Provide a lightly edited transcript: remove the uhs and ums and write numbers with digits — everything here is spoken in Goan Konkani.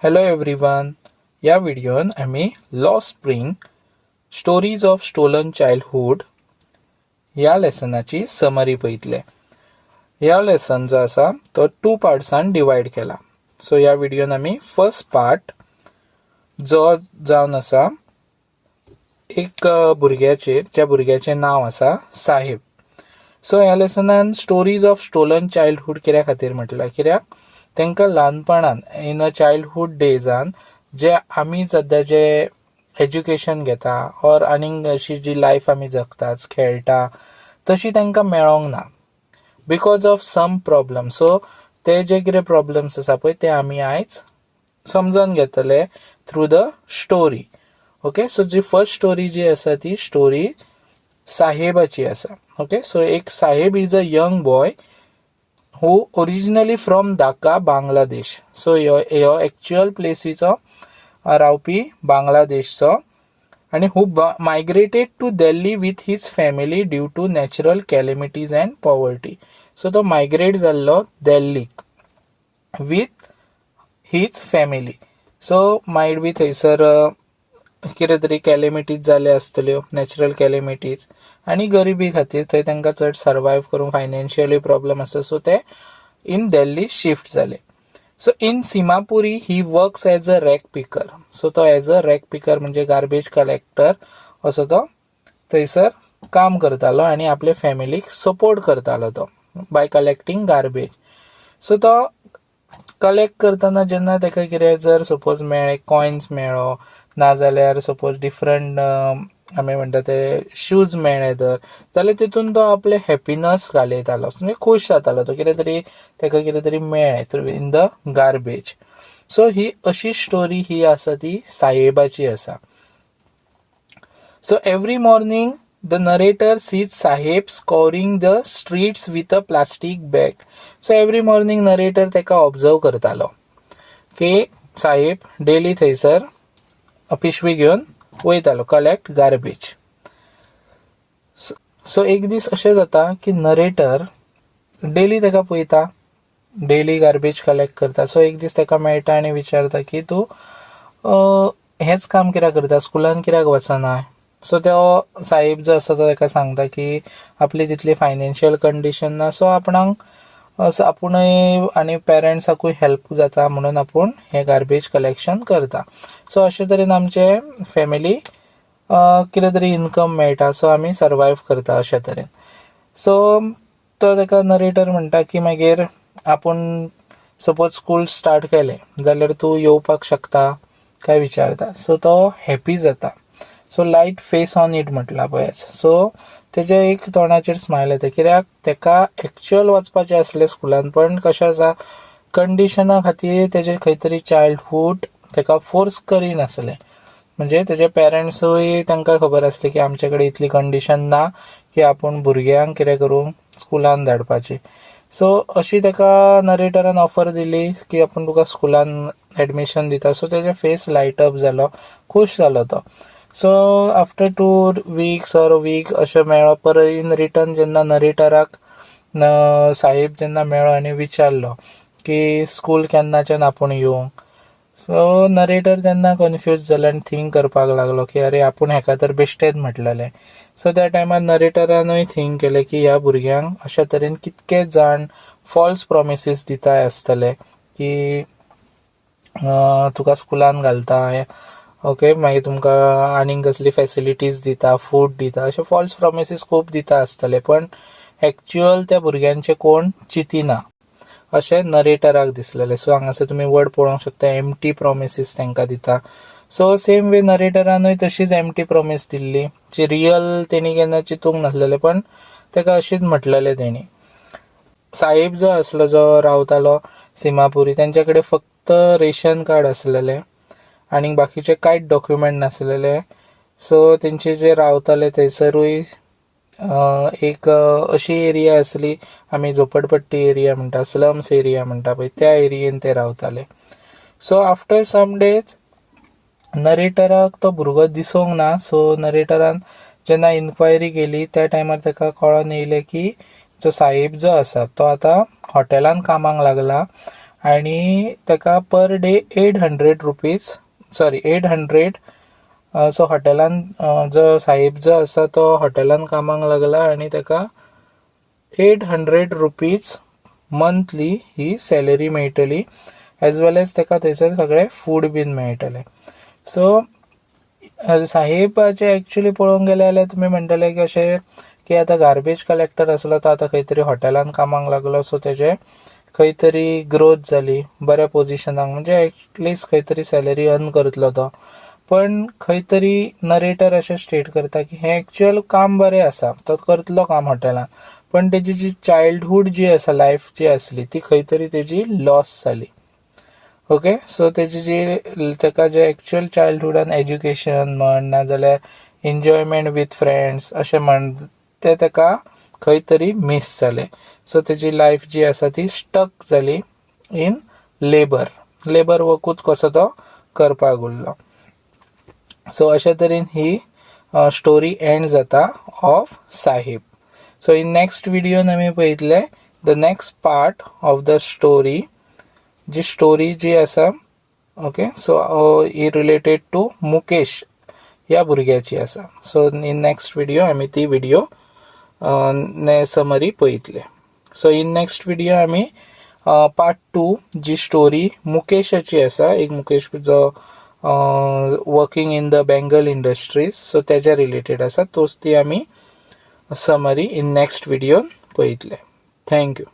हॅलो एवरीवन, ह्या व्हिडियोन आमी Lost Spring: Stories of Stolen Childhood ह्या लेसनाची समरी पळयतले. ह्या लेसन जो आसा तो टू पार्ट्सान डिवायड केला. सो ह्या व्हिडियोन आमी फर्स्ट पार्ट जो जावन आसा एक भुरग्याचेर, ज्या भुरग्याचें नांव आसा साहेब. सो ह्या लेसनान स्टोरीज ऑफ स्टोलन चायल्डहूड कित्या खातीर म्हटलां? कित्याक तांकां ल्हानपणान, इन अ चायल्डहूड डेजान, जे आमी सद्या जे एज्युकेशन घेता ऑर आनीक अशी जी लायफ आमी जगतात, खेळटा, तशी तांकां मेळोंक ना because of some problem. So ते जे कितें प्रॉब्लम्स आसा पळय, ते आमी आयज समजून घेतले through the story. Okay, so ji first story जी आसा ती स्टोरी साहेबाची आसा. ओके, सो एक Saheb is a young boy who originally from Dhaka, Bangladesh. So ह्यो एक्चुअल प्लेसीचो रावपी बांगलादेशचो आनी who migrated to Delhi with his family due to natural calamities and poverty. So तो मायग्रेट जाल्लो दिल्लीक with his family. So might be थंयसर कितें तरी कॅलेमिटीज जाले आसतल्यो, नॅचरल कॅलेमिटीज, आनी गरिबी खातीर थंय तांकां चड सर्वायव करूंक फायनान्शियली प्रॉब्लम आसा. सो ते इन दिल्ली शिफ्ट जाले. So in Seemapuri he works as a rag picker. So तो एज अ रॅग पिकर, म्हणजे गार्बेज कलेक्टर असो तो थंयसर काम करतालो आनी आपले फॅमिलीक सपोर्ट करतालो तो बाय कलेक्टींग गार्बेज. सो तो कलेक्ट करतना जेन्ना ताका कितें जर सपोज मेळ्ळें, कॉयन्स मेळ्ळो, नाजाल्यार सपोज डिफरंट आमी म्हणटा ते शूज मेळ्ळे तर जाल्यार तितून तो आपले हॅपिनस घालयतालो, म्हणजे खूश जातालो तो, कितें तरी ताका कितें तरी मेळ्ळें इन the garbage. सो ही अशी स्टोरी ही आसा ती साहेबाची आसा. So every morning the narrator sees Saheb scouring the streets with a plastic bag. So every morning narrator ताका ऑब्जर्व करतालो की साहेब डेली थंयसर पिशवी घेवन वयतालो कलेक्ट गार्बेज. सो एक दीस अशें जाता की नरेटर डेली ताका पळयता, डेली गार्बेज कलेक्ट करता. सो एक दीस ताका मेळटा आनी विचारता की तूं हेंच काम कित्याक करता, स्कुलान कित्याक वचना? सो तो साहेब जो आसा तो ताका सांगता की आपली तितली फायनान्शियल कंडिशन ना, सो आपणाक असो आपुणूय आनी पेरंट्साकूय हेल्प जाता म्हणून आपूण हें गार्बेज कलेक्शन करता. सो अशे तरेन आमचे फॅमिली कितें तरी इनकम मेळटा, सो आमी सर्वायव करता अशे तरेन. सो तो ताका नरेटर म्हणटा की मागीर आपूण सपोज स्कूल स्टार्ट केलें जाल्यार तूं येवपाक शकता काय विचारता. सो तो हॅपी जाता. So light face on it म्हटलां पळयात. सो तेज्या एक तोंडाचेर स्मायल येता, कित्याक ताका एक्चुअल वचपाचें आसलें स्कुलान, पण कशें आसा, कंडिशना खातीर तेजें खंय तरी चायल्डहूड ताका फोर्स करिनासलें. म्हणजे तेजे पेरंट्सूय तांकां खबर आसलें की आमचे कडेन इतली कंडिशन ना की आपूण भुरग्यांक कितें करूं, स्कुलान धाडपाची. सो अशी ताका नरेटरान ऑफर दिली की आपूण तुका स्कुलान एडमिशन दिता. सो तेजे फेस लायट अप जालो, खूश जालो तो. So after 2 weeks or week अशें मेळ्ळो परत इन रिटर्न, जेन्ना नरेटराक साहेब जेन्ना मेळ्ळो आनी विचारलो की स्कूल केन्नाच्यान आपूण येवंक. सो नरेटर तेन्ना कन्फ्यूज जालो आनी थिंक करपाक लागलो की अरे, आपूण हेका तर बेश्टेच म्हटलेलें. सो त्या टायमार नरेटरानूय थिंक केलें की ह्या भुरग्यांक अशा तरेन कितके जाण फॉल्स प्रोमिसीस दिताय आसतले की तुका स्कुलान घालता, ओके, मागीर तुमकां आनीक कसली फॅसिलिटीज दिता, फूड दिता, अशे फॉल्स प्रोमिसीस खूब दिता आसतले, पण एक्चुअल त्या भुरग्यांचे कोण चिंतिना अशें नरेटराक दिसलेलें. सो हांगासर तुमी वर्ड पळोवंक शकता, एम्प्टी प्रोमिसीस तांकां दिता. सो सेम वे नरेटरानूय तशीच एम्प्टी प्रोमीस दिल्ली जी रियल तेणी केन्ना चिंतूंक नासलेलें, पण ताका अशीच म्हटलेलें तेणी. साहेब जो आसलो, जो रावतालो सीमापुरी, तेंच्या कडेन फक्त रेशन कार्ड आसलेलें आनी बाकीचे कांयच डॉक्युमेंट नासलेले. सो तेंचे जे रावताले थंयसरूय एक अशी एरिया आसली, आमी झोपडपट्टी एरिया म्हणटा, स्लम्स एरिया म्हणटा पळय, त्या एरियेन ते रावताले. सो आफ्टर सम डेज नरेटराक तो भुरगो दिसूंक ना. सो नरेटरान जेन्ना इन्क्वायरी केली, त्या टायमार ताका कळोन येयलें की जो साहेब जो आसा तो आतां हॉटेलान कामाक लागला. आनी ताका per day ₹800, sorry, 800. So हॉटेलान जो साहेब जो आसा तो हॉटेलान कामाक लागला आनी ताका ₹800 मंथली ही सॅलरी मेळटली, एज वेल एज ताका थंयसर सगळें फूड बीन मेळटलें. सो साहेबाचें एक्चुली पळोवंक गेलें जाल्यार तुमी म्हणटले की अशें की आतां गार्बेज कलेक्टर आसलो तो आतां खंय तरी हॉटेलान कामाक लागलो. सो तेजें खंय तरी ग्रोथ जाली बऱ्या पोजिशनाक, म्हणजे एटलिस्ट खंय तरी सॅलरी अर्न करतलो तो. पण खंय तरी नरेटर अशें स्टेट करता की हें एक्चुअल काम बरें आसा, तो करतलो काम हॉटेलान, पण तेजी जी चायल्डहूड जी आसा, लायफ जी आसली, ती खंय तरी तेजी लॉस जाली. ओके, सो तेजी जी ताका जे एक्चुअल चायल्डहुडान एज्युकेशन म्हण, नाजाल्यार एन्जॉयमेंट विथ फ्रेंड्स अशें म्हण, तें ताका खंय तरी मीस जालें. सो तेजी लायफ जी आसा ती स्टक जाली इन लेबर, लेबर वर्कूच कसो तो करपाक उरलो. सो अशे तरेन ही स्टोरी एंड जाता of Saheb. So in next व्हिडियोन आमी पळयतले the next part of the story, ji story जी आसा, ओके, सो ही रिलेटेड टू मुकेश ह्या भुरग्याची आसा. सो इन नेक्स्ट व्हिडियो आमी ती व्हिडियो समरी पळयतले. सो इन नेक्स्ट व्हिडियो आमी पार्ट टू जी स्टोरी मुकेशाची आसा, एक मुकेश जो working in the bangle industries, so तेज्या रिलेटेड आसा, तोच ती आमी समरी इन नेक्स्ट व्हिडियोन पळयतले. Thank you.